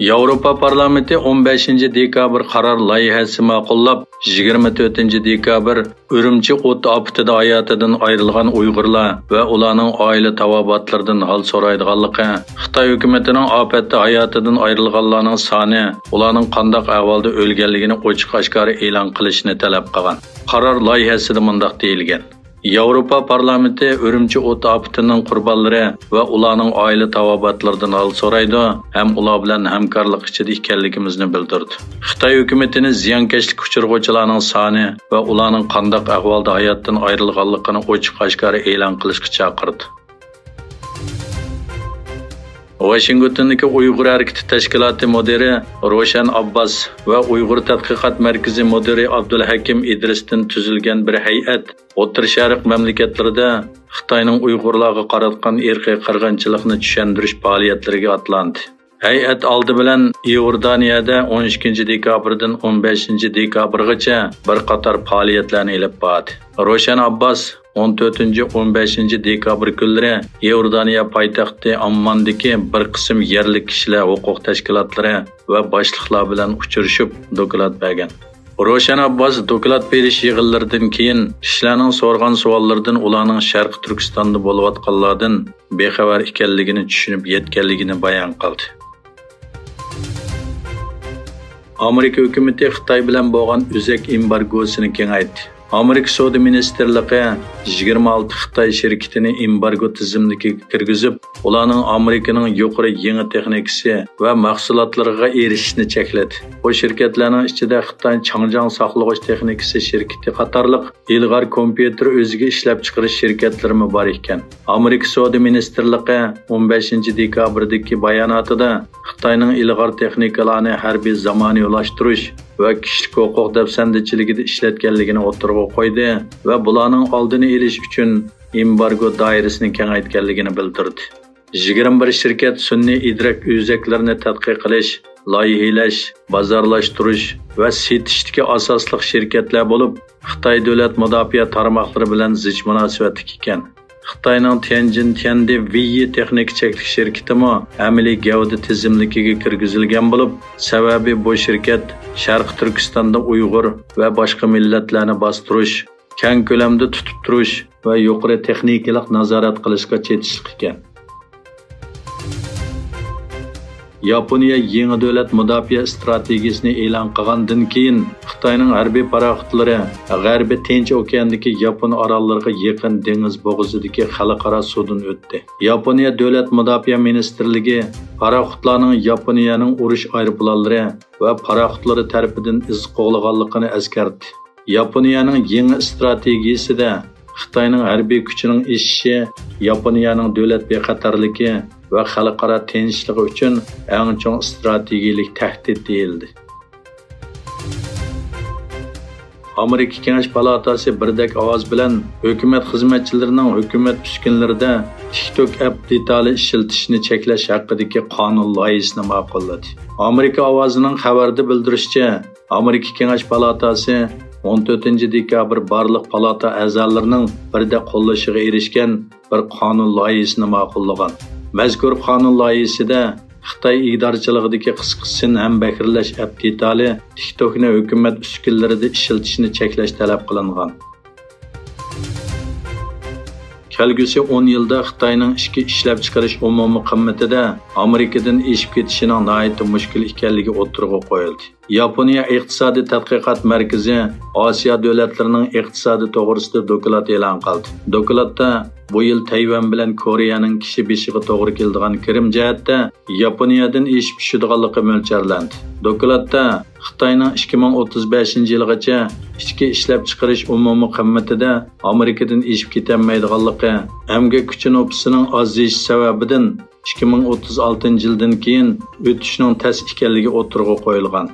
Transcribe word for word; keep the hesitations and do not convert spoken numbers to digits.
ياۋروپا پارلامېنتى ئون بەشىنچى دېكابىر قارار لايىھەسى ماقۇللاپ، يىگىرمە تۆتىنچى دېكابىر ئۈرۈمچى ئوت ئاپىتىدە ھاياتىدىن ئايرىلغان ئۇيغۇرلار ۋە ئۇلارنىڭ ئائىلە تاۋابىئاتلىرىدىن ھال سورايدىغانلىقى، خىتاي ھۆكۈمىتىنىڭ ئاپەتتە ھاياتىدىن ئايرىلغانلارنىڭ سانى، ئۇلارنىڭ قانداق ئەھۋالدا ئۆلگەنلىكىنى ئوچۇق ئاشكارا ئېلان قىلىشنى تەلەپ قىلغان. قارار لايىھەسىدە مۇنداق دېيىلگەن: ياۋروپا پارلامېنتى ئۈرۈمچى ئوت ئاپىتىنىڭ قۇربانلىرى ۋە ئۇلارنىڭ ئائىلە تاۋابىئاتلىرىدىن ھال سورايدۇ ھەم ئۇلار بىلەن ھەمكارلىق ئىچىدە ئىكەنلىكىمىزنى بىلدۈردى. خىتاي ھۆكۈمىتىنى زىيانكەشلىككە ئۇچرىغۇچىلارنىڭ سانى ۋە ئۇلارنىڭ قانداق ئەھۋالدا ھاياتتىن ئايرىلغانلىقىنى ئوچۇق ئاشكارا ئېلان قىلىشقا چاقىردى. ۋاشىنگتوندىكى ئۇيغۇر ھەرىكىتى تەشكىلاتى مۇدىرى روشەن ئابباس ۋە ئۇيغۇر تەتقىقات مەركىزى مۇدىرى ئابدۇلھەكىم ئىدرىستىن تۈزۈلگەن بىر ھەيئەت ئوتتۇرا شەرق مەملىكەتلىرىدە خىتاينىڭ ئۇيغۇرلارغا قاراتقان ئىرقىي قىرغىنچىلىقنى چۈشەندۈرۈش پائالىيەتلىرىگە ئاتلاندى. ھەيئەت ئالدى بىلەن ئىئوردانىيەدە ئون ئىككىنچى دېكابىردىن ئون بەشىنچى دېكابىرغىچە بىر قاتار پائالىيەتلەرنى ئېلىپ باردى. روشەن ئابباس ئون تۆتىنچى، ئون بەشىنچى دېكابىر كۈنلىرى ئىئوردانىيە پايتەختى ئامماندىكى بىر قىسىم يەرلىك كىشىلەر ھوقۇق تەشكىلاتلىرى ۋە باشلىقلار بىلەن ئۇچرىشىپ، دوكلات بەرگەن. روشەن ئابباس دوكلات بېرىش يىغىنلىرىدىن كېيىن، كىشىلەرنىڭ سورىغان سوئاللىرىدىن ئۇلارنىڭ شەرقىي تۈركىستاندا بولۇۋاتقانلاردىن بىخەۋەر ئىكەنلىكىنى چۈشىنىپ يەتكەنلىكىنى بايان قىلدى. ئامېرىكا ھۆكۈمىتى خىتاي بىلەن بولغان ئۆزەك ئېمبارگوسىنى كېڭەيتتى. ئامېرىكا سودا مىنىستىرلىقى يىگىرمە ئالتە خىتاي شىركىتىنى ئېمبارگو تىزىملىكىگە كىرگۈزۈپ، ئۇلارنىڭ ئامېرىكىنىڭ يۇقىرى يېڭى تېخنىكىسى ۋە مەھسۇلاتلىرىغا ئېرىشىشنى چەكلىدى. بۇ شىركەتلەرنىڭ ئىچىدە خىتاي چاڭجياڭ ساقلىغۇچ تېخنىكىسى شىركىتى قاتارلىق ئىلغار كومپيۇتېر ئۆزىگە ئىشلەپچىقىرىش شىركەتلىرىمۇ بار ئىكەن. ئامېرىكا سودا مىنىستىرلىقى ئون بەشىنچى دېكابىردىكى باياناتىدا خىتاينىڭ ئىلغار تېخنىكىلارنى ھەربىي زامانىۋىلاشتۇرۇش ۋە كىشىلىك ھوقۇق دەپسەندىچىلىكىدە ئىشلەتكەنلىكىنى ئوتتۇرىغا قويدى ۋە بۇلارنىڭ ئالدىنى ئېلىش ئۈچۈن ئېمبارگو دائىرىسىنى كېڭەيتكەنلىكىنى بىلدۈردى. يىگىرمە بىر شىركەت سۈنئىي ئىدراك ئۆزەكلىرىنى تەتقىق قىلىش، لايىھىلەش، بازارلاشتۇرۇش ۋە سېتىشتىكى ئاساسلىق شىركەتلەر بولۇپ، خىتاي دۆلەت مۇداپىئە تارماقلىرى بىلەن زىچ مۇناسىۋەتلىك ئىكەن. خىتاينىڭ تيەنجىن تيەندې ۋېيى تېخنىكا چەكلىك شىركىتىمۇ ئەمەلىي گەۋدە تىزىملىكىگە كىرگۈزۈلگەن بولۇپ، سەۋەبى بۇ شىركەت شەرقىي تۈركىستاندا ئۇيغۇر ۋە باشقا مىللەتلەرنى باستۇرۇش، كەڭ كۆلەمدە تۇتۇپ تۇرۇش ۋە يۇقىرى تېخنىكىلىق نازارەت قىلىشقا چېتىشلىق ئىكەن. ياپونىيە يېڭى دۆلەت مۇداپىئە ئىستراتېگىيىسىنى ئېلان قىلغاندىن كېيىن، خىتاينىڭ ھەربىي پاراخوتلىرى غەربىي تىنچ ئوكياندىكى ياپون ئاراللىرىغا يېقىن دېڭىز بوغۇزىدىكى خەلقئارا سۇدىن ئۆتتى. ياپونىيە دۆلەت مۇداپىئە مىنىستىرلىكى پاراخوتلارنىڭ ياپونىيەنىڭ ئۇرۇش ئايروپىلانلىرى ۋە پاراخوتلىرى تەرىپىدىن ئىز قوغلىغانلىقىنى ئەسكەرتتى. ياپونىيەنىڭ يېڭى ئىستراتېگىيىسىدە خىتاينىڭ ھەربىي كۈچىنىڭ ئېشىشى ياپونىيەنىڭ دۆلەت بىخەتەرلىكى ۋە خەلقئارا تىنچلىقى ئۈچۈن ئەڭ چوڭ ئىستراتېگىيەلىك تەھدىت دېيىلدى. ئامېرىكا كېڭەش پالاتاسى بىردەك ئاۋاز بىلەن ھۆكۈمەت خىزمەتچىلىرىنىڭ ھۆكۈمەت ئۈسكۈنىلىرىدە تىك توك ئەپ دېتالى ئىشلىتىشنى چەكلەش ھەققىدىكى قانۇن لايىھىسىنى ماقۇللىدى. ئامېرىكا ئاۋازىنىڭ خەۋەردە بىلدۈرۈشىچە، ئامېرىكا كېڭەش پالاتاسى ئون تۆتىنچى دېكابىر بارلىق پالاتا ئەزالىرىنىڭ بىردەك قوللىشىغا ئېرىشكەن بىر قانۇن لايىھىسىنى ماقۇللىغان. مەزكۇر قانۇن لايىھىسىدە خىتاي ئىگىدارچىلىقىدىكى قىسقا سىن ھەمبەھىرلەش ئەپ دېتالى تىك توكنى ھۆكۈمەت ئۈسكۈنىلىرىدە ئىشلىتىشنى چەكلەش تەلەپ قىلىنغان. كەلگۈسى ئون يىلدا خىتاينىڭ ئىچكى ئىشلەپچىقىرىش ئومۇمىي قىممىتىدە ئامېرىكىدىن ئېشىپ كېتىشىنىڭ ناھايىتى مۈشكۈل ئىكەنلىكى ئوتتۇرىغا قويۇلدى. ياپونىيە ئىقتىسادىي تەتقىقات مەركىزى ئاسىيا دۆلەتلىرىنىڭ ئىقتىسادى توغرىسىدا دوكلات ئېلان قىلدى. دوكلاتتا بۇ يىل تەيۋەن بىلەن كورېيەنىڭ كىشى بېشىغا توغرا كېلىدىغان كىرىم جەھەتتە ياپونىيەدىن ئېشىپ چۈشىدىغانلىقى مۆلچەرلەندى. دوكلاتتا خىتاينىڭ ئىككى مىڭ ئوتتۇز بەشىنچى يىلغىچە ئىچكى ئىشلەپچىقىرىش ئومۇمىي قىممىتىدە ئامېرىكىدىن ئېشىپ كېتەلمەيدىغانلىقى، ئەمگەك كۈچى نوپۇسىنىڭ ئازىيىشى سەۋەبىدىن ئىككى مىڭ ئوتتۇز ئالتىنچى يىلدىن كېيىن ئۆتۈشنىڭ تەس ئىكەنلىكى ئوتتۇرىغا قويۇلغان.